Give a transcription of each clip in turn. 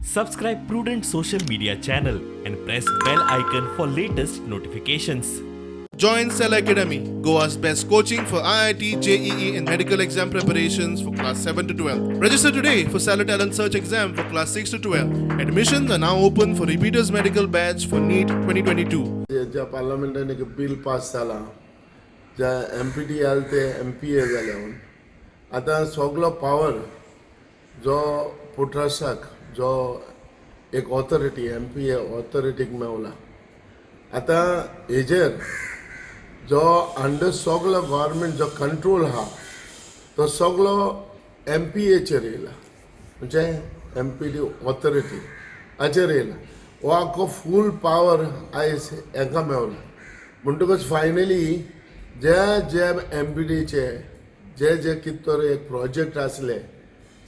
Subscribe Prudent social media channel and press bell icon for latest notifications. Join Cell Academy, Goa's best coaching for IIT, JEE, and medical exam preparations for class 7 to 12. Register today for Cellar Talent Search exam for class 6 to 12. Admissions are now open for repeaters medical batch for NEET 2022. ज्या पार्लमेंटान एक bill pass जाला, ज्या M P T आले ते M P ए जाले म्हूण, आतां सगलो पावर जो पोट्रासाक जो एक ऑथॉरिटी एम पी ए ऑथॉरिटीक मेवला. आतां हेजेर जो अंडर सगलो गव्हर्मेंट जो कंट्रोल आहा तो सगलो एम पी एचेर येयला, म्हणजे एम पी टी ऑथॉरिटी हाचेर येयला. हो आख्खो फूल पावर आयज हेंकां मेवला. म्हणटकच फायनली जे जे एम पी टीचे जे जे कितें तर एक प्रोजेक्ट आसले,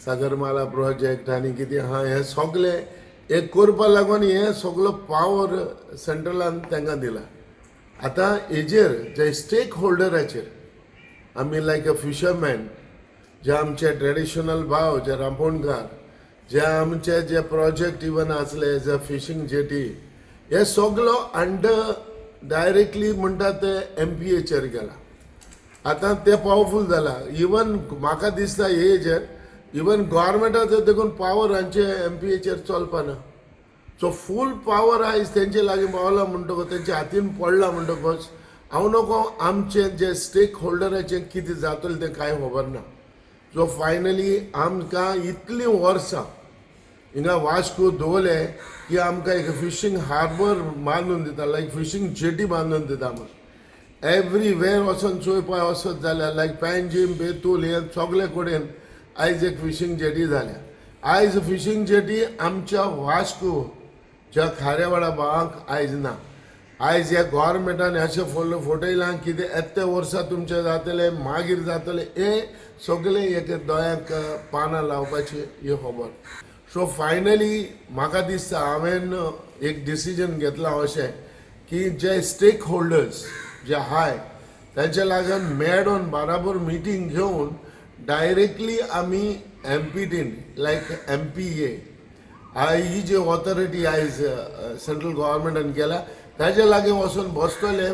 सागरमाला प्रोजेक्ट आनी कितें आहा, हें सगलें एक करपा लागून हें सगलो पावर सेंट्रलान तांकां दिला. आतां हेजेर जे स्टेक होल्डराचेर आमी लायक अ फिशरमॅन, जे आमचे ट्रेडिशनल भाव, जे रांपोणकार, जे आमचे जे प्रोजेक्ट इवन आसले, जे फिशींग जेटी, हे सगलो अंडर डायरेक्टली म्हणटा ते एम पी एचेर गेला. आतां ते पावरफूल जाला. इवन म्हाका दिसता हे हेजेर इवन गव्हर्मेंटाचो देखून पावर हांचे एम पी एचेर चलपाना. सो फूल पावर आयज तेंचे लागीं पावला म्हणटकच, तेंच्या हातीन पडला म्हणटकच, हांव नको आमचे जे स्टेक होल्डराचें कितें जातलें तें कांय खबर ना. सो फायनली आमकां इतलीं वर्सां हिंगा वास्को दवरले की आमकां एक फिशींग हार्बर बांदून दिता, लायक फिशींग जेटी बांदून दिता म्हूण. एवरीवेर वचोन चोयपा वचत जाल्यार लायक पॅनजीम, बेतूल, हे सगळे कडेन आयज एक फिशींग जेटी जाल्या. आयज फिशींग जेटी आमच्या वास्को ज्या खारेवाडा भागांक आयज ना. आयज ह्या गव्हर्मेंटान अशें फटयलां कितें येत्या वर्सा तुमचें जातलें, मागीर जातलें, हें सगळें एक दोळ्यांक पानां लावपाची ही खबर. सो फायनली म्हाका दिसता हांवें एक डिसिजन घेतलां अशें की जे स्टेक होल्डर्स जे आहाय तांचे लागून मेळोन बराबर मिटींग घेवन डायरेक्टली आमी एम पी टीन लायक एम पी ए ही जी ऑथॉरिटी आयज सेंट्रल गव्हर्मेंटान केल्या ताजे लागीं वचून बसतले.